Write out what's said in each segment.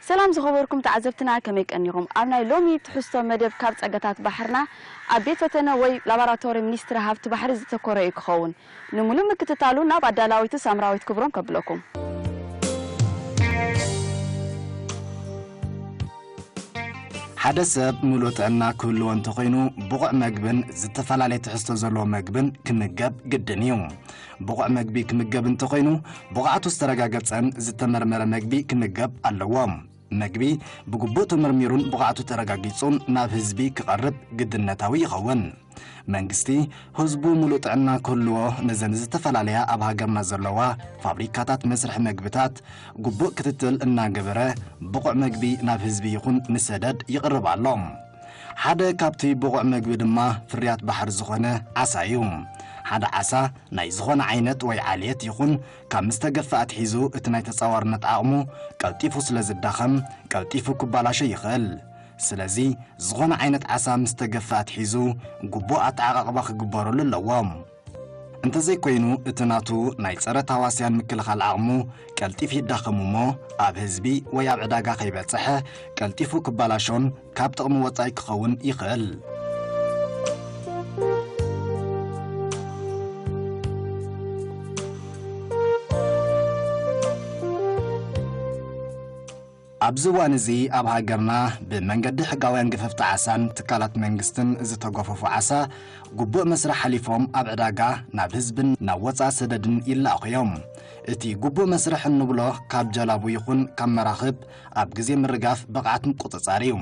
ሰላም ዝኸበርኩም ተዓዘብትና፣ ከመይ ቀኒኹም? ኣብ ናይ ሎሚ ትሕዝቶ መደብ ካብ ጸጋታት ባሕርና ኣብ ቤት ፈተነ ወይ ላቦራቶሪ ሚኒስትሪ ሃብቲ ባሕሪ ዝተኮረ እዩ ክኸውን። ንምሉእ ምክትታሉ ናብ ኣዳላዊቱ ሳምራዊት ክብሮም ከብለኩም። ሓደ ሰብ ምሉእ ጥዕና ክህልዎ እንተኾይኑ፣ ብቑዕ መግብን ዝተፈላለየ ትሕዝቶ ዘለዎ መግብን ክምገብ ግድን እዩ። ብቑዕ መግቢ ክምገብ እንተኾይኑ፣ ብቕዓቱ ዝተረጋገጸን ዝተመርመረ መግቢ ክምገብ ኣለዎ። መግቢ ብግቡእ ተመርሚሩን ብቕዓቱ ተረጋጊጹን ናብ ህዝቢ ክቐርብ ግድነታዊ ይኸውን። መንግስቲ ህዝቡ ምሉእ ጥዕና ክህልዎ፣ ነዘን ዝተፈላለያ ኣብ ሃገርና ዘለዋ ፋብሪካታት መስርሒ መግብታት ግቡእ ክትትል እናገበረ፣ ብቑዕ መግቢ ናብ ህዝቢ ይኹን ንሰደድ ይቕርብ ኣሎ። ሓደ ካብቲ ብቑዕ መግቢ ድማ ፍርያት ባሕሪ ዝኾነ ዓሳ እዩ። ሓደ ዓሳ ናይ ዝኾነ ዓይነት ወይ ዓሌት ይኹን ካብ ምስተገፈ ኣትሒዙ እቲ ናይ ተጻዋርነት ዓቕሙ ቀልጢፉ ስለ ዝዳኸም፣ ቀልጢፉ ክባላሾ ይኽእል። ስለዚ፣ ዝኾነ ዓይነት ዓሳ ምስተገፈ ኣትሒዙ ግቡእ ኣተዓቓቕባ ክግበረሉ ኣለዎ። እንተዘይኮይኑ፣ እቲ ናቱ ናይ ጸረ ታዋስያን ምክልኻል ዓቕሙ ቀልጢፉ ይዳኸም እሞ፣ ኣብ ህዝቢ ወይ ኣብ ዕዳጋ ከይበጽሐ፣ ቀልጢፉ ክባላሾን ካብ ጥቕሚ ወጻኢ ክኸውን ይኽእል። ኣብዚ እዋን እዚ ኣብ ሃገርና ብመንገዲ ሕጋውያን ገፈፍቲ ዓሳን ትካላት መንግስትን ዝተጎፈፉ ዓሳ ግቡእ መስርሕ ሓሊፎም ኣብ ዕዳጋ ናብ ህዝብን ናብ ወጻኢ ሰደድን ይለኣኹ እዮም። እቲ ግቡእ መስርሕ እንብሎ ካብ ጀላቡ ይኹን ካብ መራኽብ ኣብ ግዜ ምርጋፍ ብቕዓት ምቁጽጻር እዩ።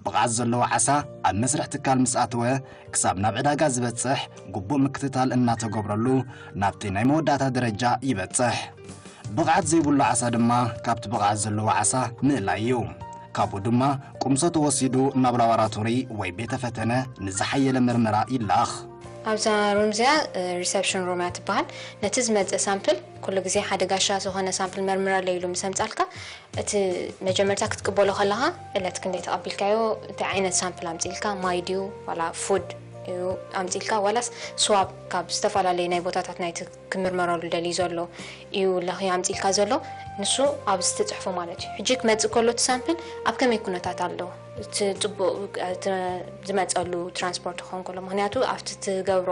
ብቕዓት ዘለዎ ዓሳ ኣብ መስርሕ ትካል ምስ ኣተወ ክሳብ ናብ ዕዳጋ ዝበጽሕ ግቡእ ምክትታል እናተገብረሉ ናብቲ ናይ መወዳእታ ደረጃ ይበጽሕ። ብቕዓት ዘይብሉ ዓሳ ድማ ካብቲ ብቕዓት ዘለዎ ዓሳ ምእላይ እዩ። ካብኡ ድማ ቁምሶ ተወሲዱ ናብ ላቦራቶሪ ወይ ቤተ ፈተነ ንዝሓየለ ምርመራ ይለኣኽ። ኣብዛ ሩም እዚኣ፣ እ፣ ሪሰፕሽን ሩም እያ ትበሃል። ነቲ ዝመጽእ ሳምፕል ኩሉ ግዜ ሓደ ጋሻ ዝኾነ ሳምፕል መርምረለይ ኢሉ ምስ ኣምጻልካ፣ እቲ መጀመርታ ክትቅበሎ ከለኻ ዕለት ክንደይ ተቐቢልካዮ፣ እንታይ ዓይነት ሳምፕል ኣምጺልካ፣ ማይ ድዩ ዋላ ፉድ እዩ ኣምጺልካ፣ ዋላስ ስዋብ ካብ ዝተፈላለዩ ናይ ቦታታት ናይቲ ክምርመረሉ ደልዩ ዘሎ እዩ ለኺ ኣምጺልካ ዘሎ፣ ንሱ ኣብዚ ትጽሕፎ ማለት እዩ። ሕጂ ክመጽእ ከሎ እቲ ሳምፕል ኣብ ከመይ ኩነታት ኣሎ፣ እቲ ጽቡቕ፣ እቲ ዝመጸሉ ትራንስፖርት ክኸውን ከሎ፣ ምኽንያቱ ኣብቲ ትገብሮ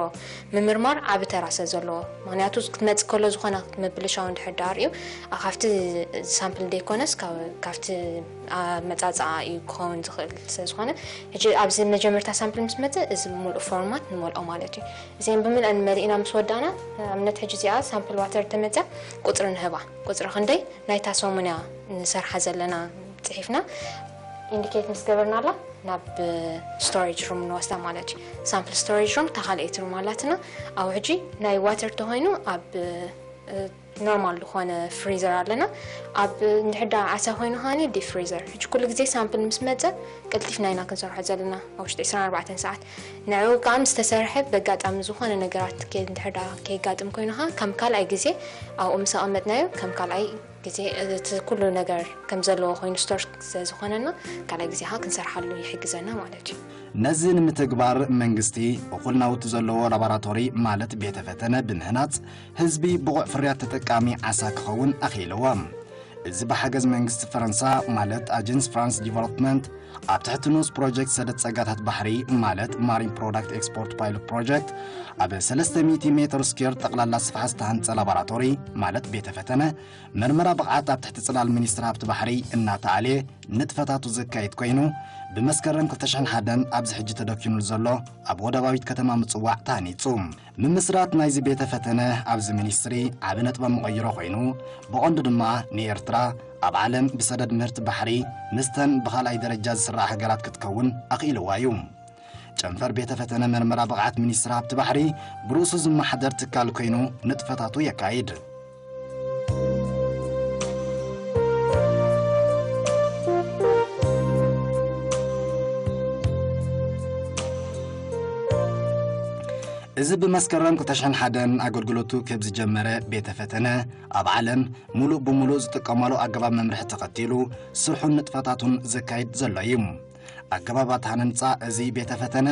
ምምርማር ዓቢ ተራ ስለ ዘለዎ፣ ምኽንያቱ ክትመጽእ ከሎ ዝኾነ ምብልሻው እንድሕር ደኣ ኣርእዩ፣ ኣ፣ ካብቲ ሳምፕል ደይኮነስ ካብ-፣ ካብቲ ኣመጻጽኣ እዩ ክኸውን ዝኽእል ስለ ዝኾነ፣ ሕጂ ኣብዚ መጀመርታ ሳምፕል ምስ መጸ፣ እዚ ብምሉእ ፎርማት ንመልኦ ማለት እዩ። እዚአን ብምልአን መሊእና ምስ ወዳእና፣ ንኣብነት ሕጂ እዚኣ ሳምፕል ዋተር ተመጽያ፣ ቁጽሪ ንህባ። ቁጽሪ ክንደይ ናይታ ሰሙን እያ ንሰርሓ ዘለና ጽሒፍና፣ ኢንዲኬት ምስ ገበርናላ ናብ ስቶሬጅ ሩም ንወስዳ ማለት እዩ። ሳምፕል ስቶሬጅ ሩም እታ ካልኣይቲ ሩም ኣላትና። ኣብኡ ሕጂ ናይ ዋተር ተኾይኑ ኣብ፣ እ፣ ኖርማል ዝኾነ ፍሪዘር ኣለና። ኣብ እንድሕር ደኣ ዓሳ ኮይኑ ከዓኒ ዲፕ ፍሪዘር። ሕጂ ኩሉ ግዜ ሳምፕል ምስ መጸ ቀልጢፍና ኢና ክንሰርሖ ዘለና፣ ኣብ ውሽጢ ዕስራን ኣርባዕተን ሰዓት። ንዕኡ ከኣ ምስ ተሰርሐ፣ በጋጣሚ ዝኾነ ነገራት ከ-፣ እንድሕር ደኣ ከየጋጥም ኮይኑ ከኣ፣ ከም ካልኣይ ግዜ ኣብኡ ምስ ኣቐመጥናዮ፣ ከም ካልኣይ ግዜ እቲ ኩሉ ነገር ከም ዘለዎ ኮይኑ ስቶር ስለ ዝኾነና፣ ካልኣይ ግዜ ከኣ ክንሰርሓሉ ይሕግዘና ማለት እዩ። ነዚ ንምትግባር መንግስቲ እኹል ናውቲ ዘለዎ ላቦራቶሪ ማለት ቤተ ፈተነ ብምህናጽ ህዝቢ ብቑዕ ፍርያት ተጠቃሚ ዓሳ ክኸውን ኣኽኢልዎ። እዚ ብሓገዝ መንግስቲ ፈረንሳ ማለት ኣጀንስ ፍራንስ ዲቨሎፕመንት ኣብ ትሕቲ ንኡስ ፕሮጀክት ሰደድ ጸጋታት ባሕሪ ማለት ማሪን ፕሮዳክት ኤክስፖርት ፓይሎት ፕሮጀክት ኣብ ሰለስተ ሚእቲ ሜትር ስኩዌር ጠቕላላ ስፍሓት ዝተሃንጸ ላቦራቶሪ ማለት ቤተ ፈተነ መርመራ ብቕዓት ኣብ ትሕቲ ጽላል ሚኒስትሪ ሃብቲ ባሕሪ እናተኣልየ ንጥፈታቱ ዘካይድ ኮይኑ፣ ብመስከረም ክልተ ሽሕን ሓደን ኣብዚ ሕጂ ተደኪኑሉ ዘሎ ኣብ ወደባዊት ከተማ ምጽዋዕ ተሃኒጹ። ምምስራት ናይዚ ቤተ ፈተነ ኣብዚ ሚኒስትሪ ዓቢ ነጥበ መቐይሮ ኮይኑ፣ ብቐንዱ ድማ ንኤርትራ ኣብ ዓለም ብሰደድ ምህርቲ ባሕሪ ምስተን ብኻልኣይ ደረጃ ዝስራዓ ሃገራት ክትከውን ኣኽኢልዋ እዩ። ጨንፈር ቤተ ፈተነ መርመራ ብቕዓት ሚኒስትሪ ሃብቲ ባሕሪ ብርእሱ ዝመሓደር ትካል ኮይኑ ንጥፈታቱ የካይድ። እዚ ብመስከረም ክልተ ሽሕን ሓደን ኣገልግሎቱ ካብ ዝጀመረ ቤተ ፈተነ ኣብ ዓለም ሙሉእ ብሙሉእ ዝጥቀመሉ ኣገባብ መምርሒ ተኸቲሉ ስርሑን ንጥፈታቱን ዘካይድ ዘሎ እዩ። ኣገባብ ኣተሃናንጻ እዚ ቤተ ፈተነ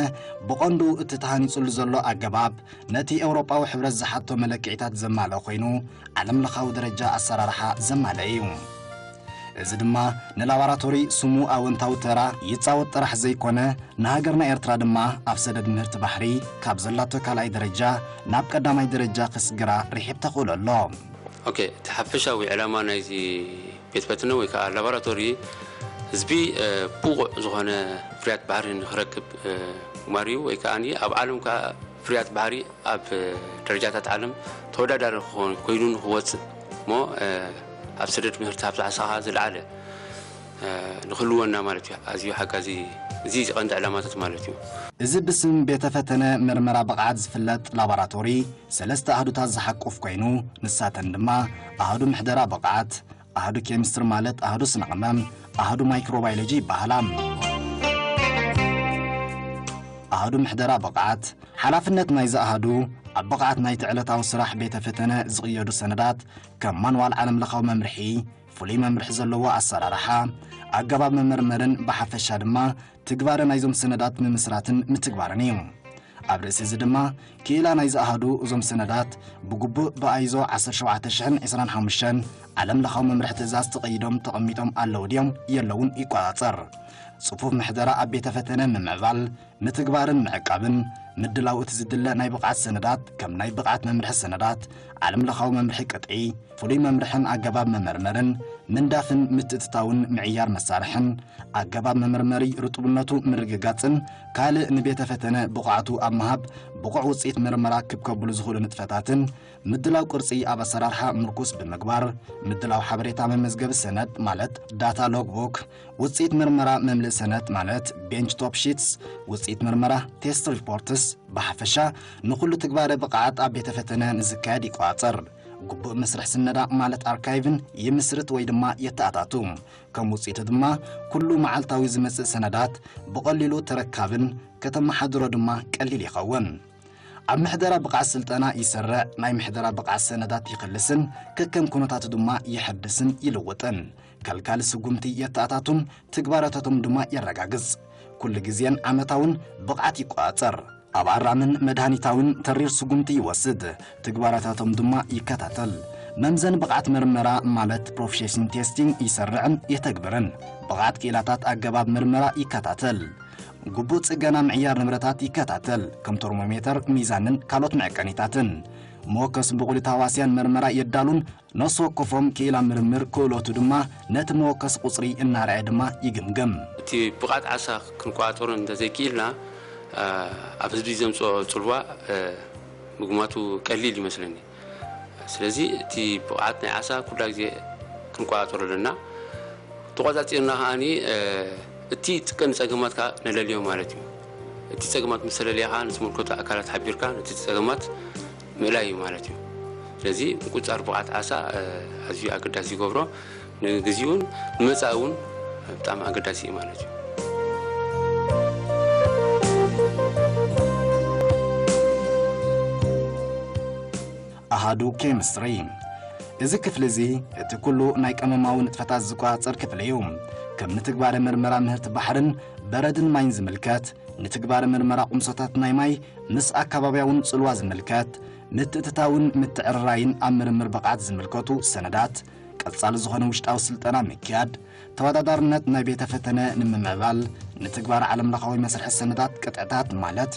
ብቐንዱ እቲ ተሃኒጹሉ ዘሎ ኣገባብ ነቲ ኤውሮጳዊ ሕብረት ዝሓቶ መለክዒታት ዘማልአ ኮይኑ፣ ዓለም ለኻዊ ደረጃ ኣሰራርሓ ዘማልአ እዩ። እዚ ድማ ንላቦራቶሪ ስሙ ኣወንታዊ ተራ ይጻወት ጥራሕ ዘይኮነ፣ ንሃገርና ኤርትራ ድማ ኣብ ሰደድ ምህርቲ ባሕሪ ካብ ዘላቶ ካልኣይ ደረጃ ናብ ቀዳማይ ደረጃ ክስግራ ርሒብ ተኽእሎ ኣሎ። ኦኬ፣ እቲ ሓፈሻዊ ዕላማ ናይዚ ቤት ፈተነ ወይ ከዓ ላቦራቶሪ ህዝቢ፣ እ፣ ብቑዕ ዝኾነ ፍርያት ባሕሪ ንኽረክብ፣ እ፣ ምግባር እዩ። ወይ ከዓ ኣብ ዓለም ከዓ ፍርያት ባሕሪ ኣብ ደረጃታት ዓለም ተወዳዳሪ ክኾን ኮይኑ ንኽወፅእ እሞ፣ እ፣ ኣብ ሰደድ ምህርቲ ሃብቲ ዓሳ ከዓ ዝለዓለ፣ እ፣ ንክህልወና ማለት እዩ። ኣዝዩ ሓጋዚ፣ እዚ ቀንዲ ዕላማታት ማለት እዩ። እዚ ብስም ቤተ ፈተነ መርመራ ብቕዓት ዝፍለጥ ላቦራቶሪ ሰለስተ ኣህዱታት ዝሓቁፍ ኮይኑ፣ ንሳተን ድማ ኣህዱ ምሕደራ ብቕዓት፣ ኣህዱ ኬሚስትሪ ማለት ኣህዱ ስነ-ቅመም፣ ኣህዱ ማይክሮባዮሎጂ ይበሃላ። ኣህዱ ምሕደራ ብቕዓት፣ ሓላፍነት ናይዚ ኣህዱ ኣብ ብቕዓት ናይቲ ዕለታዊ ስራሕ ቤተ ፈተነ ዝቕየዱ ሰነዳት ከም ማንዋል ዓለም ለኻዊ መምርሒ፣ ፍሉይ መምርሒ ዘለዎ ኣሰራርሓ፣ ኣገባብ መመርመርን ብሓፈሻ ድማ ትግባረ ናይዞም ሰነዳት ምምስራትን ምትግባርን እዩ። ኣብ ርእሲ እዚ ድማ ክኢላ ናይዚ ኣሃዱ እዞም ሰነዳት ብግቡእ ብኣይዞ ዓሰርተ ሸውዓተ ሽሕን ዕስራን ሓሙሽተን ዓለም ለኻዊ መምርሒ ትእዛዝ ተቐይዶም ተቐሚጦም ኣለዉ ድዮም የለውን ይቆጻጸር። ጽፉፍ ምሕደራ ኣብ ቤተ ፈተነ ምምዕባል፣ ምትግባርን ምዕቃብን፣ ምድላው እቲ ዝድለ ናይ ብቕዓት ሰነዳት ከም ናይ ብቕዓት መምርሒ ሰነዳት፣ ዓለም ለኻዊ መምርሒ ቅጥዒ፣ ፍሉይ መምርሕን ኣገባብ መመርመርን፣ ምንዳፍን ምትእትታውን ምዕያር መሳርሕን፣ ኣገባብ መመርመሪ ርጡብነቱ ምርግጋጽን ካልእ ንቤተ ፈተነ ብቕዓቱ ኣብ ምሃብ ብቑዕ ውጽኢት መርመራ ክብ ከብሉ ዝኽእሉ ንጥፈታትን ምድላው ቅርጺ ኣብ ኣሰራርሓ ምርኩስ ብምግባር ምድላው ሓበሬታ መመዝገቢ ሰነድ ማለት ዳታ ሎግቡክ፣ ውጽኢት መርመራ መምልእ ሰነድ ማለት ቤንች ቶፕ ሺትስ፣ ውጽኢት መርመራ ቴስት ሪፖርትስ፣ ብሓፈሻ ንኹሉ ትግባረ ብቕዓት ኣብ ቤተ ፈተነ ንዝካየድ ይቆጻጸር። ግቡእ መስርሕ ስነዳ ማለት ኣርካይቭን ይምስርት ወይ ድማ የተኣታቱ። ከም ውጽኢቱ ድማ ኩሉ መዓልታዊ ዝመጽእ ሰነዳት ብቐሊሉ ተረካብን ከተመሓድሮ ድማ ቀሊል ይኸውን። ኣብ ምሕደራ ብቕዓት ስልጠና ይሰርዕ፣ ናይ ምሕደራ ብቕዓት ሰነዳት ይኽልስን ከከም ኩነታቱ ድማ ይሐድስን ይልውጥን። ከልካሊ ስጉምቲ የተኣታቱን ትግባራታቶም ድማ የረጋግጽ። ኩሉ ግዜን ዓመታውን ብቕዓት ይቆጻጸር። ኣብ ኣራምን መድሃኒታውን ተሪር ስጉምቲ ይወስድ፣ ትግባራታቶም ድማ ይከታተል። መምዘኒ ብቕዓት መርመራ ማለት ፕሮፊሽንሲ ቴስቲንግ ይሰርዕን የተግብርን። ብቕዓት ክኢላታት ኣገባብ መርመራ ይከታተል። ግቡእ ጽገና ምዕያር ንብረታት ይከታተል፣ ከም ተርሞሜተር፣ ሚዛንን ካልኦት መዐቀኒታትን። መወከሲ ብቑሊ ተሃዋስያን መርመራ የዳሉን ነፍሲ ወከፎም ክኢላ ምርምር ክእለቱ ድማ ነቲ መወከሲ ቁጽሪ እናርኣየ ድማ ይግምግም። እቲ ብቕዓት ዓሳ ክንቆጻጸሮ እንተዘይክኢልና፣ አ፣ ኣብ ህዝቢ ዘምጽኦ ጽልዋ፣ አ፣ ምግማቱ ቀሊል ይመስለኒ። ስለዚ እቲ ብቕዓት ናይ ዓሳ ኩላ ግዜ ክንቆጻጸሮ ኣለና። ተቆጻጺርና ከኣኒ፣ እ፣ እቲ ቀንዲ ጸገማት ከኣ ነለልዮ ማለት እዩ። እቲ ጸገማት ምስ ተለልያ ከኣ ንዝምልከቶ ኣካላት ሓቢርካ ነቲ ጸገማት ምእላይ እዩ ማለት እዩ። ስለዚ ምቁጽጻር ብቕዓት ዓሳ፣ እ፣ ኣዝዩ ኣገዳሲ ይገብሮ። ንግዚኡን ንመጻኢ እውን ብጣዕሚ ኣገዳሲ እዩ ማለት እዩ። ኣሃዱ ኬሚስትሪ። እዚ ክፍሊ እዚ እቲ ኩሉ ናይ ቀመማዊ ንጥፈታት ዝቆጻጸር ክፍሊ እዩ። ከም ንትግባረ መርመራ ምህርቲ ባሕርን በረድን ማይን ዝምልከት፣ ንትግባረ መርመራ ቁምሶታት ናይ ማይ ምስ ኣካባብያውን ጽልዋ ዝምልከት፣ ምትእትታውን ምትዕርራይን ኣብ ምርምር ብቕዓት ዝምልከቱ ሰነዳት፣ ቀጻሊ ዝኾነ ውሽጣዊ ስልጠና ምክያድ፣ ተወዳዳርነት ናይ ቤተ ፈተነ ንምምዕባል፣ ንትግባር ዓለም ለኻዊ መስርሒ ሰነዳት ቅጥዕታት ማለት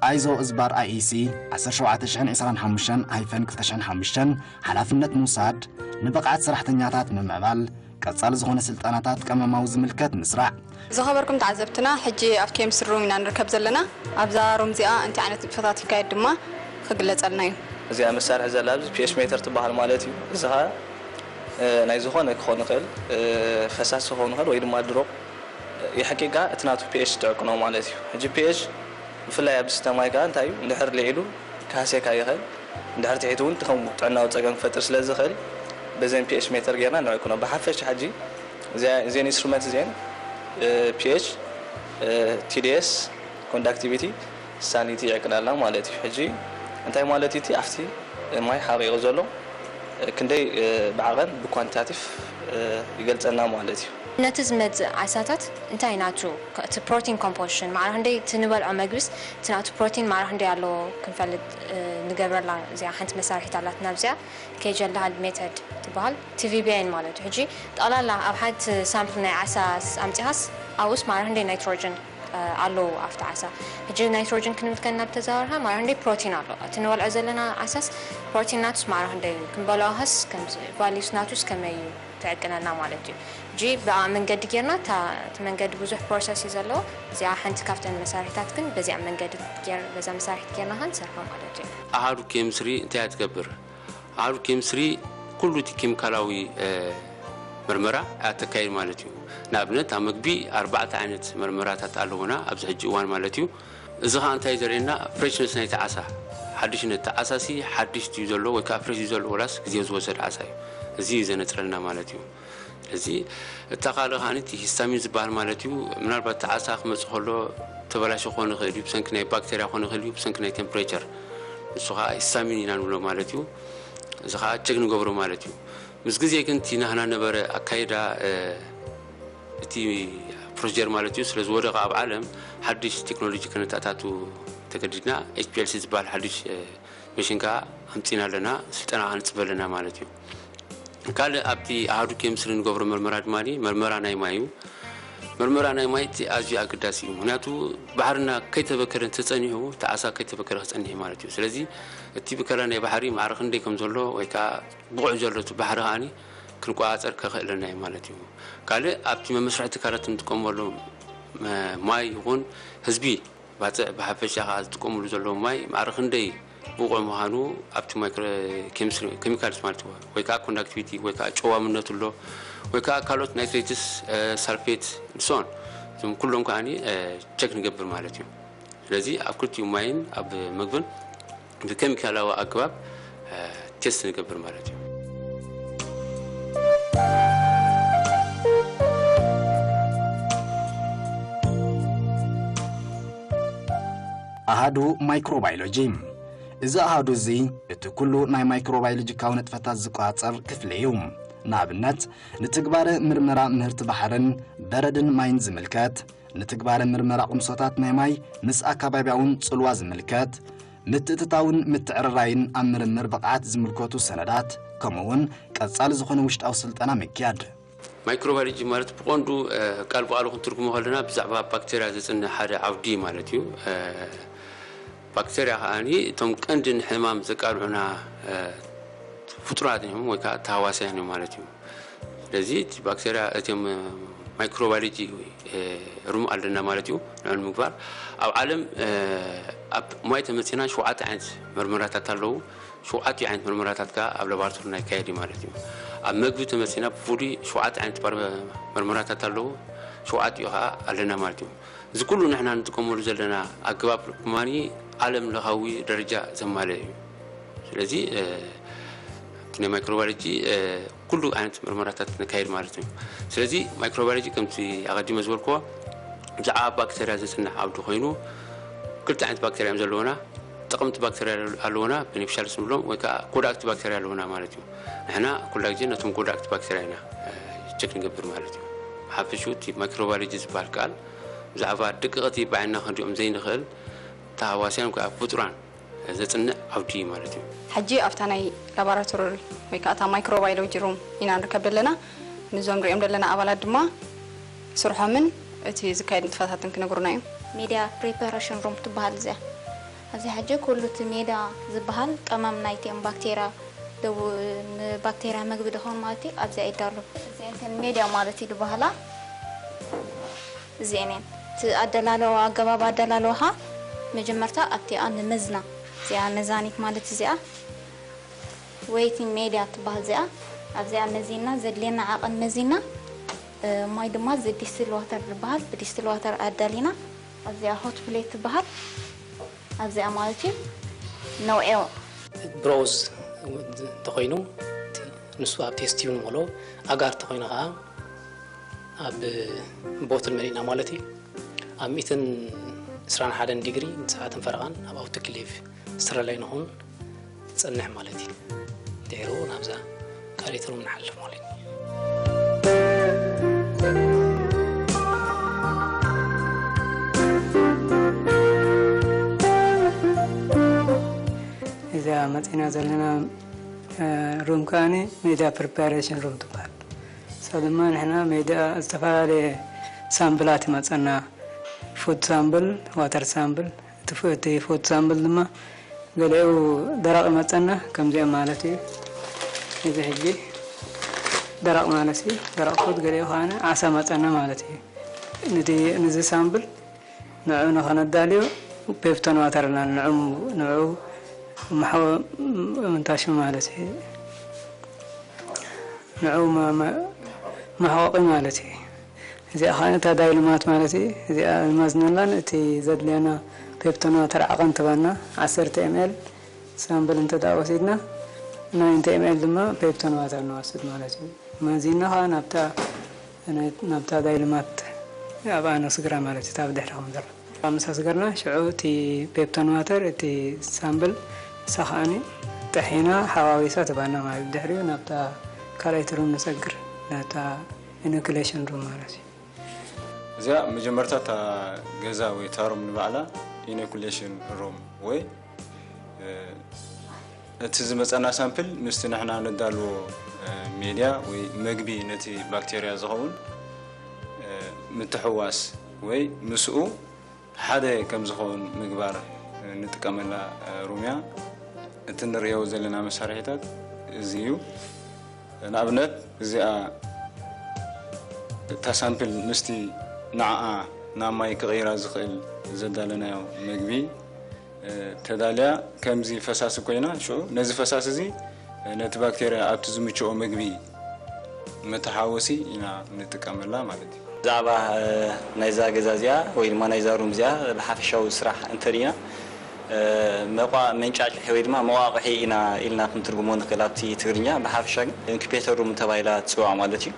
ኣይዞ እዝባር ኣይ ኢ ሲ ዓሰርተ ሸውዓተ ሽሕን ዕስራን ሓሙሽተን ሃይፈን ክልተ ሽሕን ሓሙሽተን ሓላፍነት ምውሳድ፣ ንብቕዓት ሰራሕተኛታት ምምዕባል፣ ቀጻሊ ዝኾነ ስልጠናታት ቀመማዊ ዝምልከት ምስራዕ። ዝኸበርኩም ተዓዘብትና፣ ሕጂ ኣብ ኬምስትሪ ሩም ኢና ንርከብ ዘለና። ኣብዛ ሩም እዚኣ እንታይ ዓይነት ንጥፈታት ይካየድ ድማ ክግለጸልና እዩ። እዚኣ መሳርሒ ዘላ ኣብዚ ፒ ኤች ሜተር ትበሃል ማለት እዩ። እዚ ኸኣ፣ እ፣ ናይ ዝኾነ ክኾን ይኽእል፣ እ፣ ፈሳሲ ክኾን ይኽእል ወይ ድማ ድሩቕ። የሕቂቃ እቲ ናቱ ፒ ኤች ትዕቅኖ ማለት እዩ። ሕጂ ፒ ኤች ብፍላይ ኣብ ዝስተ ማይ ከኣ እንታይ እዩ፣ እንድሕር ልዒሉ ክሃስየካ ይኽእል፣ እንድሕር ትሒቱ እውን ከም ጥዕናዊ ጸገም ክፈጥር ስለ ዝኽእል በዘን ፒ ኤች ሜተር ጌርና ንዕቅኖ። ብሓፈሻ ሕጂ እዚኣ-፣ እዘን ኢንስትሩመንት እዚአን፣ እ፣ ፒ ኤች፣ እ፣ ቲ ዲ ኤስ፣ ኮንዳክቲቪቲ፣ ሳኒቲ ይዕቅናልና ማለት እዩ። ሕጂ እንታይ ማለት እዩ? እቲ ኣብቲ ማይ ሓቂቑ ዘሎ ክንደይ፣ እ፣ ብዓቐን ብኳንቲታቲቭ፣ እ፣ ይገልጸልና ማለት እዩ። ነቲ ዝመጽእ ዓሳታት እንታይ ናቱ እቲ ፕሮቲን ኮምፖዚሽን ማዕረ ክንደይ እቲ ንበልዖ መግቢስ እቲ ናቱ ፕሮቲን ማዕረ ክንደይ ኣለዎ ክንፈልጥ ንገብረላ እዚኣ ሓንቲ መሳርሒት ኣላትና ኣብዚኣ ኬጀልሃል ሜተድ ትበሃል ቲቪቢኤን ማለት እዩ ሕጂ ጠቕላላ ኣብ ሓንቲ ሳምፕል ናይ ዓሳ ኣምፂኻስ ኣብኡስ ማዕረ ክንደይ ናይትሮጅን ኣለዉ ኣብቲ ዓሳ ሕጂ ናይትሮጅን ክንብል ከና ብተዛዋርካ ማዕረ ክንደይ ፕሮቲን ኣሎ እቲ ንበልዖ ዘለና ዓሳስ ፕሮቲን ናቱስ ማዕረ ክንደይ እዩ ክንበልዖ ኸስ ቫሊዩስ ናቱስ ከመይ እዩ ትዕቅነልና ማለት እዩ። ሕጂ ብኣ መንገዲ ጌርና እታ እቲ መንገዲ ብዙሕ ፕሮሰስ እዩ ዘለዎ። እዚኣ ሓንቲ ካብተን መሳርሒታት ግን በዚኣ መንገዲ ጌር በዛ መሳርሒት ጌርና ኸ ንሰርሖ ማለት እዩ። ኣሃዱ ኬምስትሪ እንታይ እያ ትገብር? ኣሃዱ ኬምስትሪ ኩሉ እቲ ኬሚካላዊ መርመራ እያ ተካይድ ማለት እዩ። ንኣብነት ኣብ ምግቢ ኣርባዕተ ዓይነት መርመራታት ኣለውና ኣብዚ ሕጂ እዋን ማለት እዩ። እዚ ኸዓ እንታይ ዘርእየና ፍሬሽነስ ናይቲ ዓሳ ሓድሽነት እቲ ዓሳ ሲ ሓድሽ ድዩ ዘሎ ወይ ከዓ ፍሬሽ ድዩ ዘሎ ወላስ ግዜ ዝወሰደ ዓሳ እዩ እዚ እዩ ዘነፅረልና ማለት እዩ እዚ እታ ካልእ ከዓኒ እቲ ሂስታሚን ዝበሃል ማለት እዩ ምናልባት እቲ ዓሳ ክመፅእ ከሎ ተበላሾ ክኾን ይኽእል እዩ ብሰንኪ ናይ ባክቴርያ ክኾን ይኽእል እዩ ብሰንኪ ናይ ቴምፕሬቸር ንሱ ከዓ ሂስታሚን ኢና ንብሎ ማለት እዩ እዚ ከዓ ቸክ ንገብሮ ማለት እዩ ምስ ግዜ ግን እቲ ናህና ነበረ ኣካይዳ እቲ ፕሮሲጀር ማለት እዩ ስለ ዝወደቐ ኣብ ዓለም ሓድሽ ቴክኖሎጂ ከነተኣታቱ ተገዲድና ኤችፒኤልሲ ዝበሃል ሓድሽ መሽን ከዓ ኣምፂና ኣለና ስልጠና ከነፅበ ኣለና ማለት እዩ ካልእ ኣብቲ ኣሃዱ ኬምስትሪ ንገብሮ መርመራ ድማ መርመራ ናይ ማይ እዩ መርመራ ናይ ማይ እቲ ኣዝዩ ኣገዳሲ እዩ ምክንያቱ ባሕርና ከይተበከረ እንተፀኒሑ እቲ ዓሳ ከይተበከረ ክፀንሕ ማለት እዩ ስለዚ እቲ ብከላ ናይ ባሕሪ ማዕረ ክንደይ ከም ዘሎ ወይ ከዓ ብቑዕ ዘሎ እቲ ባሕሪ ከዓኒ ክንቆፃፀር ከኽእለና እዩ ማለት እዩ። ካልእ ኣብቲ መመስርሒ ትካላት እንጥቀመሉ ማይ ይኹን ህዝቢ ባፅዕ ብሓፈሻ ከዓ ዝጥቀምሉ ዘለዉ ማይ ማዕረ ክንደይ ብቑዕ ምዃኑ ኣብቲ ኬሚካልስ ማለት ወይ ከዓ ኮንዳክቲቪቲ ወይ ከዓ ጨዋምነቱ ኣሎ ወይ ከዓ ካልኦት ናይትሬትስ ሳልፌት ንሶን እዞም ኩሎም ከዓ ቸክ ንገብር ማለት እዩ። ስለዚ ኣብ ክልቲኡ ማይን ኣብ ምግብን ብኬሚካላዊ ኣገባብ ቴስት ንገብር ማለት እዩ። ኣሃዱ ማይክሮባዮሎጂ። እዚ ኣሃዱ እዚ እቲ ኩሉ ናይ ማይክሮባዮሎጂካዊ ንጥፈታት ዝቆጻጸር ክፍሊ እዩ። ንኣብነት፣ ንትግባረ ምርመራ ምህርቲ ባሕርን በረድን ማይን ዝምልከት፣ ንትግባረ ምርመራ ቁምሶታት ናይ ማይ ምስ ኣከባብያውን ጽልዋ ዝምልከት፣ ምትእትታውን ምትዕርራይን ኣብ ምርምር ብቕዓት ዝምልከቱ ሰነዳት፣ ከምኡውን ቀጻሊ ዝኾነ ውሽጣዊ ስልጠና ምክያድ። ማይክሮባዮሎጂ ማለት ብቐንዱ ቃል ብቓሉ ክንትርጉሞ ከለና ብዛዕባ ባክቴርያ ዘጽንዕ ሓደ ዓውዲ ማለት እዩ። ባክቴርያ ከዓኒ እቶም ቀንዲ ንሕማም ዘቃልዑና ፍጡራት እዮም ወይ ከዓ ተሃዋስያን እዮም ማለት እዩ። ስለዚ እቲ ባክቴርያ እቶም ማይክሮባዮሎጂ ሩም ኣለና ማለት እዩ ንዕኡ ንምግባር ኣብ ዓለም ኣብ ማይ ተመፂና ሸውዓተ ዓይነት መርመራታት ኣለዉ። ሸውዓቲኡ ዓይነት መርመራታት ከዓ ኣብ ላቦራቶሪ ናይ ካየድ ማለት እዩ። ኣብ መግቢ ተመፂና ብፍሉይ ሸውዓተ ዓይነት መርመራታት ኣለዉ። ሸውዓቲኡ ከዓ ኣለና ማለት እዩ። እዚ ኩሉ ንሕና ንጥቀመሉ ዘለና ኣገባብ ድማ ዓለም ለኻዊ ደረጃ ዘማለአ እዩ። ስለዚ ኣብቲ ናይ ማይክሮባዮሎጂ ኩሉ ዓይነት ምርመራታት ነካይድ ማለት እዩ። ስለዚ ማይክሮባዮሎጂ ከምቲ ኣቐዲመ ዝበልክዎ ብዛዕባ ባክተርያ ዘፅንዕ ዓውዲ ኮይኑ ክልተ ዓይነት ባክተርያ እዮም ዘለውና። ጠቐምቲ ባክተርያ ኣለውና፣ ቤኔፊሻልስ ንብሎም፣ ወይ ከዓ ጎዳእቲ ባክተርያ ኣለውና ማለት እዩ። ንሕና ኩላ ግዜ ነቶም ጎዳእቲ ባክተርያ ኢና ቸክ ንገብር ማለት እዩ። ሓፈሹ እቲ ማይክሮባዮሎጂ ዝበሃል ቃል ብዛዕባ ደቀቕቲ ብዓይንና ክንሪኦም ዘይንኽእል ተሃዋስያን ወይ ከዓ ፍጡራን ዘፅንዕ ዓውዲ እዩ ማለት እዩ። ሕጂ ኣብታ ናይ ላቦራቶሪ ወይ ከዓ እታ ማይክሮባዮሎጂ ሩም ኢና ንርከብ ዘለና። ንዞም ንሪኦም ዘለና ኣባላት ድማ ስርሖምን እቲ ዝካየድ ንጥፈታትን ክነግሩና እዮም። ሜድያ ፕሪፓሬሽን ሩም ትበሃል እዚኣ። ኣብዚ ሕጂ ኩሉ እቲ ሜዳ ዝበሃል ቀመም ናይቲኦም ባክቴርያ ደው ንባክቴርያ መግቢ ድኾን ማለት እዩ ኣብዚኣ ይዳሎ። እዚኣተን ሜድያ ማለት እዩ ዝበሃላ እዚአን እየን። እቲ ኣደላለዋ ኣገባብ ኣደላለዋኻ መጀመርታ ኣብቲኣ ንመዝና እዚኣ መዛኒት ማለት እዚኣ ዌይቲንግ ሜድያ ትበሃል እዚኣ ኣብዚኣ መዚና ዘድልየና ዓቐን መዚና ማይ ድማ እዚ ዲስትል ዋተር ዝበሃል ብዲስትል ዋተር ኣዳሊና ኣብዚኣ ሆት ፕሌት ትበሃል ኣብዚኣ ማለት እዩ ነውዒ ብሮዝ እንተኮይኑ ንሱ ኣብ ቴስት ቲዩብ ንበሎ ኣጋር እንተኮይኑ ከዓ ኣብ ቦትል መሊእና ማለት እዩ ኣብ ሚእትን ዕስራን ሓደን ዲግሪ ንሰዓትን ፈረቓን ኣብ ኣውቶክሌቭ ስተረላይ ንኹን ጸንሕ ማለት እዩ። ድሕሩ ናብዛ ካልኣይቲ ሩም ንሓልፍ ማለት እዩ። መፂና ዘለና ሩም ከዓኒ ሜዳ ፕሪፓሬሽን ሩም ትበሃል። እሳ ድማ ንሕና ሜዳ ዝተፈላለየ ሳምፕላት ይመፀና። ፉድ ሳምፕል፣ ዋተር ሳምፕል። እቲ ፉድ ሳምፕል ድማ ገሊኡ ደረቕ ይመፀና፣ ከምዚኦም ማለት እዩ። እዚ ሕጂ ደረቕ ማለት እዩ። ደረቕ ፉድ፣ ገሊኡ ከዓኒ ዓሳ መፀና ማለት እዩ። ነዚ ሳምፕል ንዕኡ ንኸነዳልዮ ፔፕቶን ዋተር ንዕኡ ንዕኡ ምንታሹ ማለት እዩ። ንዕኡ መሕቆቂ ማለት እዩ። እዚኣ ከዓ እታ ዳይልማት ማለት እዩ። እዚኣ ዝመዝነላን እቲ ዘድልየና ፔፕቶን ዋተር ዓቐን ትባና ዓሰርተ ኤምኤል ሳምብል እንተ ደኣ ወሲድና፣ ናይንተ ኤምኤል ድማ ፔፕቶን ዋተር ንወስድ ማለት እዩ። መዚና ከዓ ናብታ ናብታ ዳይልማት ኣብኣ ነስግራ ማለት እዩ። እታ ብድሕሪ ከም ዘሎ ምስ ኣስገርና፣ ሽዑ እቲ ፔፕቶን ዋተር፣ እቲ ሳምብል፣ እሳ ከዓኒ ጥሒና ሓዋዊሳ ትባና ማለት እዩ። ድሕሪኡ ናብታ ካልኣይቲ ሩም ንሰግር፣ ናብታ ኢኖኩሌሽን ሩም ማለት እዩ። እዚኣ መጀመርታ እታ ገዛ ወይ እታ ሩም ንባዕላ ኢኖኩሌሽን ሩም ወይ እቲ ዝመፀና ሳምፕል ምስቲ ንሕና ነዳልዎ ሜድያ ወይ መግቢ ነቲ ባክቴርያ ዝኸውን ምትሕዋስ ወይ ምስኡ ሓደ ከም ዝኸውን ምግባር ንጥቀመላ ሩምያ። እቲ ንርእዮ ዘለና መሳርሒታት እዚ እዩ። ንኣብነት እዚኣ እታ ሳምፕል ምስቲ ንዓኣ ናብ ማይ ክቕይራ ዝኽእል ዘዳለናዮ መግቢ ተዳልያ ከምዚ ፈሳሲ ኮይና፣ ሽዑ ነዚ ፈሳሲ እዚ ነቲ ባክቴርያ ኣብቲ ዝምችኦ መግቢ መተሓወሲ ኢና ንጥቀመላ ማለት እዩ። ብዛዕባ ናይዛ ገዛ እዚኣ ወይ ድማ ናይዛ ሩም እዚኣ ብሓፈሻዊ ስራሕ እንተሪእና፣ መቋ መንጫጭሒ ወይ ድማ መቋቕሒ ኢና ኢልና ክንትርጉሞ ንኽእል ኣብቲ ትግርኛ። ብሓፈሻ ግን ኢንኩቤተር ሩም ተባሂላ ትፅዋዕ ማለት እዩ።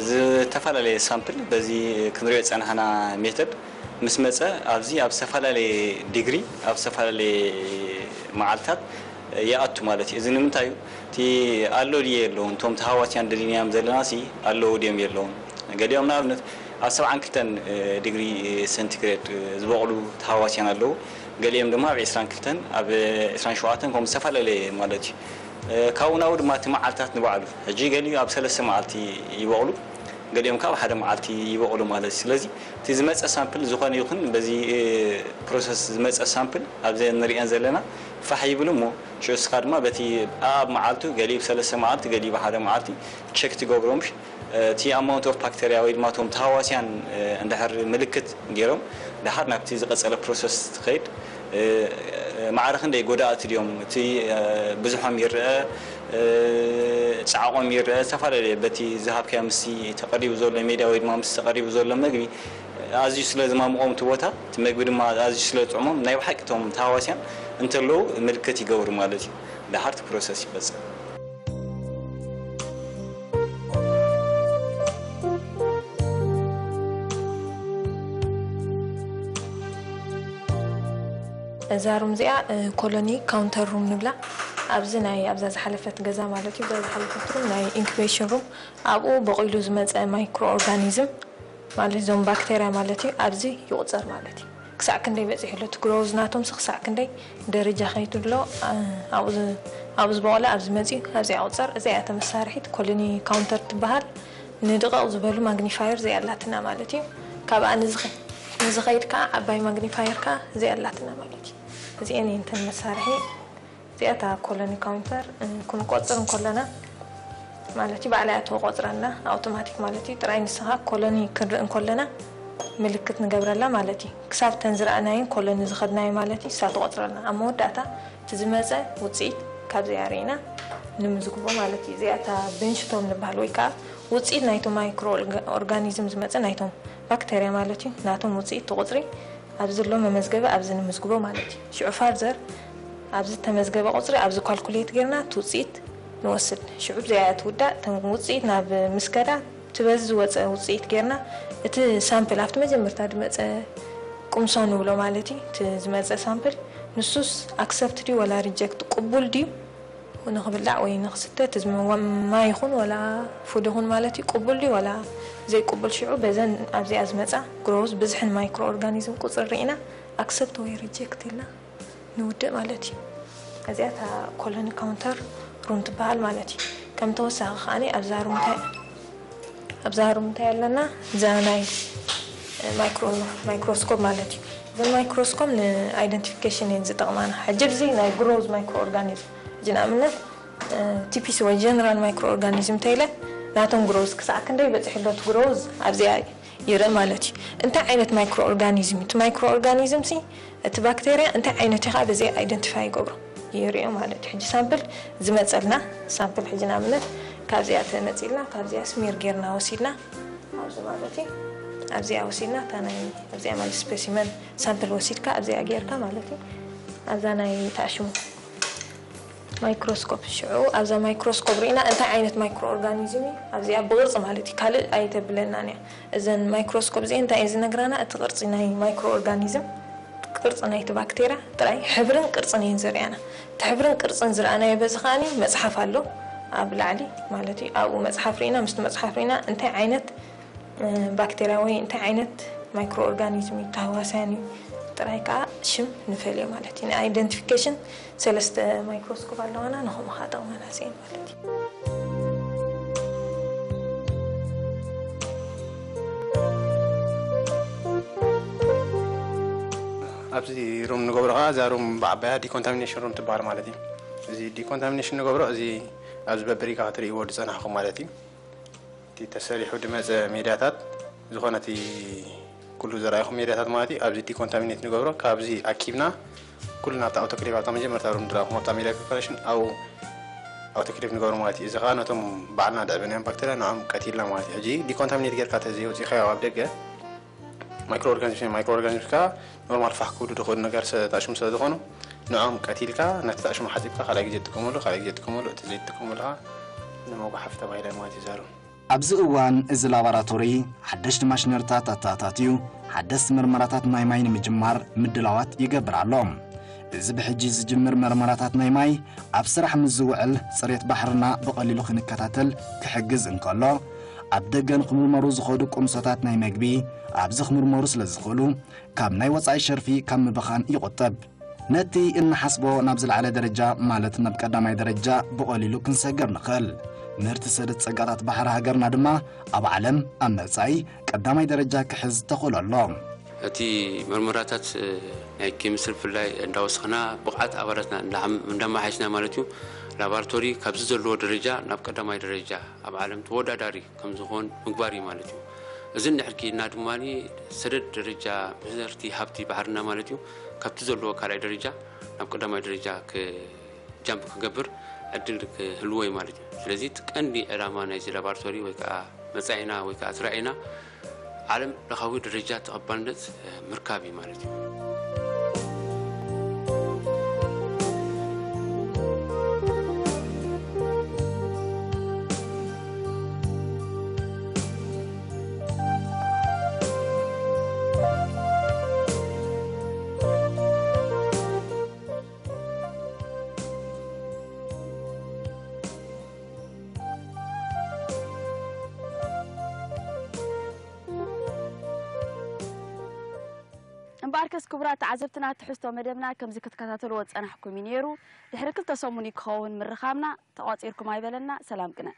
ዝተፈላለየ ሳምፕል በዚ ክንሪኦ ዝፀናሕና ሜተድ ምስ መፀ ኣብዚ ኣብ ዝተፈላለየ ዲግሪ ኣብ ዝተፈላለየ መዓልታት ይኣቱ ማለት እዩ። እዚ ንምንታይ እዩ? እቲ ኣሎ ድየ የለውን፣ እቶም ተሃዋስያን ደሊናዮም ዘለና ሲ ኣለዉ ድዮም የለውን? ገሊኦም ንኣብነት ኣብ ሰብዓን ክልተን ዲግሪ ሴንቲግሬድ ዝበቕሉ ተሃዋስያን ኣለዉ። ገሊኦም ድማ ኣብ ዕስራን ክልተን ኣብ ዕስራን ሸውዓተን ከምኡ ዝተፈላለየ ማለት እዩ። ካብኡ ናብኡ ድማ እቲ መዓልታት ንባዕሉ ሕጂ ገሊኡ ኣብ ሰለስተ መዓልቲ ይበቕሉ፣ ገሊኦም ካብ ሓደ መዓልቲ ይበቕሉ ማለት እዩ። ስለዚ እቲ ዝመፀ ሳምፕል ዝኾነ ይኹን በዚ ፕሮሰስ ዝመፀ ሳምፕል ኣብዚ ንሪአን ዘለና ፋሕ ይብል እሞ ሽዑ እስኻ ድማ በቲ ኣብ መዓልቱ ገሊኡ ብሰለስተ መዓልቲ ገሊኡ ብሓደ መዓልቲ ቸክ ትገብሮም። እቲ ኣማውንት ኦፍ ባክተርያ ወይ ድማ እቶም ተሃዋስያን እንድሕር ምልክት ገይሮም ድሓር ናብቲ ዝቐፀለ ፕሮሰስ ትኸይድ። ማዕረ ክንደይ ጎዳእቲ ድዮም፣ እቲ ብዙሖም ይረአ፣ ፃዕቆም ይረአ፣ ዝተፈላለየ በቲ ዝሃብካዮ ምስቲ ተቐሪቡ ዘሎ ሜድያ ወይ ድማ ምስቲ ተቐሪቡ ዘሎ መግቢ ኣዝዩ ስለ ዝማምቖም እቲ ቦታ፣ እቲ መግቢ ድማ ኣዝዩ ስለ ዝጥዕሞም ናይ ብሓቂ እቶም ተሃዋስያን እንተለዉ ምልክት ይገብሩ ማለት እዩ። ድሓር እቲ ፕሮሰስ ይፈፀም። እዛ ሩም እዚኣ ኮሎኒ ካውንተር ሩም ንብላ። ኣብዚ ናይ ኣብዛ ዝሓለፈት ገዛ ማለት እዩ፣ እዛ ዝሓለፈት ሩም ናይ ኢንኩቤሽን ሩም፣ ኣብኡ በቂሉ ዝመፀ ማይክሮ ኦርጋኒዝም ማለት እዞም ባክቴርያ ማለት እዩ፣ ኣብዚ ይቑፀር ማለት እዩ። ክሳዕ ክንደይ በፂሑ ኣሎ እቲ ግሮዝ ናቶም ሲ ክሳዕ ክንደይ ደረጃ ከይትብሎ ኣብኡ ዝበቆለ ኣብዚ መፅኡ ኣብዚ ይቑፀር። እዚኣ እያ እታ መሳርሒት ኮሎኒ ካውንተር ትበሃል። ንድቐቕ ዝበሉ ማግኒፋየር እዚኣ ኣላትና ማለት እዩ። ካብኣ ንዝኸይድ ከዓ ዓባይ ማግኒፋየር ከዓ እዚኣ ኣላትና ማለት እዩ። እዚአን እየን እተን መሳርሒ። እዚኣ እታ ኮሎኒ ካውንተር ክንቆፅር እንከለና ማለት እዩ፣ ባዕላ እያ ትቆፅረልና ኣውቶማቲክ ማለት እዩ። ጥራይ ንስኻ ኮሎኒ ክንርኢ እንከለና ምልክት ንገብረላ ማለት እዩ። ክሳብ ተን ዝረኣናየን ኮሎኒ ዝኸድናዮ ማለት እዩ፣ እሳ ትቆፅረልና። ኣብ መወዳእታ እቲ ዝመፀ ውፅኢት ካብዚኣ ርኢና ንምዝግቦ ማለት እዩ። እዚኣ እታ ቤንሽቶም ንበሃል ወይ ከዓ ውፅኢት ናይቶም ማይክሮ ኦርጋኒዝም ዝመፀ ናይቶም ባክተርያ ማለት እዩ። ናቶም ውፅኢት እቲ ቁፅሪ ኣብዚ ዘሎ መመዝገቢ ኣብዚ ንምዝግቦ ማለት እዩ። ሽዑ ፋርዘር ኣብዚ ዝተመዝገበ ቁፅሪ ኣብዚ ኳልኩሌት ጌርና እቲ ውፅኢት ንወስድ። ሽዑ ብዚኣ እያ ትውዳእ። እተን ውፅኢት ናብ ምስከዳ እቲ በዚ ዝወፀ ውፅኢት ጌርና እቲ ሳምፕል ኣብቲ መጀመርታ ዝመፀ ቁምሶ ንብሎ ማለት እዩ። እቲ ዝመፀ ሳምፕል ንሱስ ኣክሰፕት ድዩ ወላ ሪጀክት፣ ቅቡል ድዩ ንኽብላዕ ወይ ንኽስተ፣ እቲ ዝመ- ማይ ይኹን ወላ ፉድ ይኹን ማለት እዩ፣ ቅቡል ድዩ ወላ ዘይቅቡል። ሽዑ በዘን ኣብዚኣ ዝመፃ ግሮዝ ብዝሕን ማይክሮ ኦርጋኒዝም ቁፅሪ ርኢና ኣክሰፕት ወይ ሪጀክት ኢልና ንውድእ ማለት እዩ። እዚኣ እታ ኮሎኒ ካውንተር ሩም ትበሃል ማለት እዩ። ከም ተወሳኺ ከዓኒ ኣብዛ ሩም እንታይ ኣብዛ ሩም እንታይ ኣለና? እዛ ናይ ማይክሮስኮፕ ማለት እዩ። እዘን ማይክሮስኮፕ ንኣይደንቲፊኬሽን እየን ዝጠቕማና። ሕጂ እዚ ናይ ግሮዝ ማይክሮ ኦርጋኒዝም፣ ሕጂ ንኣብነት ቲፒሲ ወይ ጀነራል ማይክሮ ኦርጋኒዝም እንተኢለ ናቶም ግሮዝ ክሳዕ ክንደይ በፂሑ ኣሎ እቲ ግሮዝ ኣብዚኣ ይርኢ ማለት እዩ። እንታይ ዓይነት ማይክሮ ኦርጋኒዝም እዩ? እቲ ማይክሮ ኦርጋኒዝም ሲ እቲ ባክቴርያ እንታይ ዓይነት እዩ ከዓ በዚ ኣይደንቲፋይ ይገብሮ፣ ይሪኦ ማለት እዩ። ሕጂ ሳምፕል ዝመፀልና ሳምፕል ሕጂ ንኣብነት ካብዚኣ ተመፂልና ካብዚኣ ስሚር ጌርና ወሲድና ኣብዚ ማለት እዩ ኣብዚኣ ወሲድና እታ ናይ ኣብዚኣ ማለት ስፔሲመን ሳምፕል ወሲድካ ኣብዚኣ ጌርካ ማለት እዩ ኣብዛ ናይ ተኣሽሙ ማይክሮስኮፕ ሽዑ ኣብዛ ማይክሮስኮፕ ርኢና እንታይ ዓይነት ማይክሮ ኦርጋኒዝም እዩ ኣብዚኣ ብቅርፂ ማለት እዩ ካልእ ኣይተብለናን እያ። እዘን ማይክሮስኮፕ እዚአን እንታይ እየ ዝነግራና እቲ ቅርፂ ናይ ማይክሮ ኦርጋኒዝም ቅርፂ ናይቲ ባክቴርያ ጥራይ ሕብርን ቅርፅን እየን ዘርእያና። እቲ ሕብርን ቅርፅን ዝረኣናዮ በዚ ከዓኒ መፅሓፍ ኣሎ ኣብ ላዕሊ ማለት እዩ ኣብኡ መፅሓፍ ርኢና ምስቲ መፅሓፍ ርኢና እንታይ ዓይነት ባክቴርያ ወይ እንታይ ዓይነት ማይክሮ ኦርጋኒዝም እዩ ተሃዋሳያን እዩ ጥራይ ከዓ ሽም ንፈልዮ ማለት እዩ ንኣይደንቲፊኬሽን ሰለስተ ማይክሮስኮፕ ኣለዋና ንኸምኡ ከዓ ጠቕመና ስእን ማለት እዩ። ኣብዚ ሩም ንገብሮ ከዓ እዛ ሩም ብዓባያ ዲኮንታሚኔሽን ሩም ትበሃል ማለት እዩ። እዚ ዲኮንታሚኔሽን ንገብሮ እዚ ኣብዚ በብሪጋ ክትርእይዎ ዝፀናሕኩም ማለት እዩ። እቲ ተሰሪሑ ዝመፀ ሜድያታት ዝኾነ እቲ ኩሉ ዘርኣይኹም ሜድያታት ማለት እዩ ኣብዚ ዲኮንታሚኔት ንገብሮ ካብዚ ኣኪብና ኩሉ ናብቲ ኣውቶክሌቭ ኣብታ መጀመርታ ሩም ዝረኣኹም ኣብታ ሜድያ ፕሪፓሬሽን ኣብኡ ኣውቶክሌቭ ንገብሮ ማለት እዩ። እዚ ከዓ ነቶም ባዕልና ድዕብናዮም ባክተርያ ንዖም ቀቲልና ማለት እዩ። ሕጂ ዲኮንታሚኔት ጌርካ ተዘይወፂእካዮ ኣብ ደገ ማይክሮ ኦርጋኒዝም ማይክሮ ኦርጋኒዝም ከዓ ኖርማል ፋሕ ክብሉ ዝኽእሉ ነገር ተኣሽሙ ስለ ዝኾኑ ንዖም ቀቲልካ ነቲ ተኣሽሙ ሓፂብካ ካልኣይ ግዜ ትጥቀመሉ ካልኣይ ግዜ ትጥቀመሉ እቲ ዘይትጥቀመሉ ከዓ ንመጓሓፊ ተባሂላ ማለት እዩ። ዛሩ ኣብዚ እዋን እዚ ላቦራቶሪ ሓደሽቲ ማሽነሪታት ኣተኣታትዩ ሓደስቲ መርመራታት ናይ ማይ ንምጅማር ምድላዋት ይገብር ኣሎ። እዚ ብሕጂ ዝጅምር መርመራታት ናይ ማይ ኣብ ስራሕ ምስ ዝውዕል ፅሬት ባሕርና ብቐሊሉ ክንከታተል ክሕግዝ እንከሎ ኣብ ደገ ንክምርመሩ ዝኸዱ ቁምሶታት ናይ መግቢ ኣብዚ ክምርመሩ ስለ ዝኽእሉ ካብ ናይ ወፃኢ ሸርፊ ካብ ምብኻን ይቑጥብ። ነቲ እንሓስቦ ናብ ዝለዓለ ደረጃ ማለት ናብ ቀዳማይ ደረጃ ብቐሊሉ ክንሰግር ንኽእል። ምህርቲ ሰደድ ጸጋታት ባሕሪ ሃገርና ድማ ኣብ ዓለም ኣብ መጻኢ ቀዳማይ ደረጃ ክሕዝ ተኽእሎ ኣሎ። እቲ መርመራታት ናይ ኬሚስትሪ ብፍላይ እንዳወሰኽና ብቕዓት ኣባላትና እንዳሓም- እንዳመሓየሽና ማለት እዩ ላቦራቶሪ ካብዚ ዘለዎ ደረጃ ናብ ቀዳማይ ደረጃ ኣብ ዓለም ተወዳዳሪ ከም ዝኾን ምግባር እዩ ማለት እዩ። እዚ እንድሕር ክኢልና ድማ ሰደድ ደረጃ ምህርቲ ሃብቲ ባሕርና ማለት እዩ ካብቲ ዘለዎ ካልኣይ ደረጃ ናብ ቀዳማይ ደረጃ ክ- ጃምፕ ክገብር ዕድል ክህልዎ እዩ ማለት እዩ። ስለዚ እቲ ቀንዲ ዕላማ ናይዚ ላቦራቶሪ ወይ ከዓ መፃኢና ወይ ከዓ እቲ ራእይና ዓለም ለኻዊ ደረጃ ተቐባልነት ምርካብ እዩ ማለት እዩ። እምበኣርከስ ክቡራት ተዓዘብትና ትሕዝቶ መደብና ከምዚ ክትከታተልዎ ዝጸናሕኩም እዩ ነይሩ። ድሕሪ ክልተ ሰሙን እዩ ክኸውን ምርኻብና። ተቋጺርኩም ኣይበለና። ሰላም ቅነ።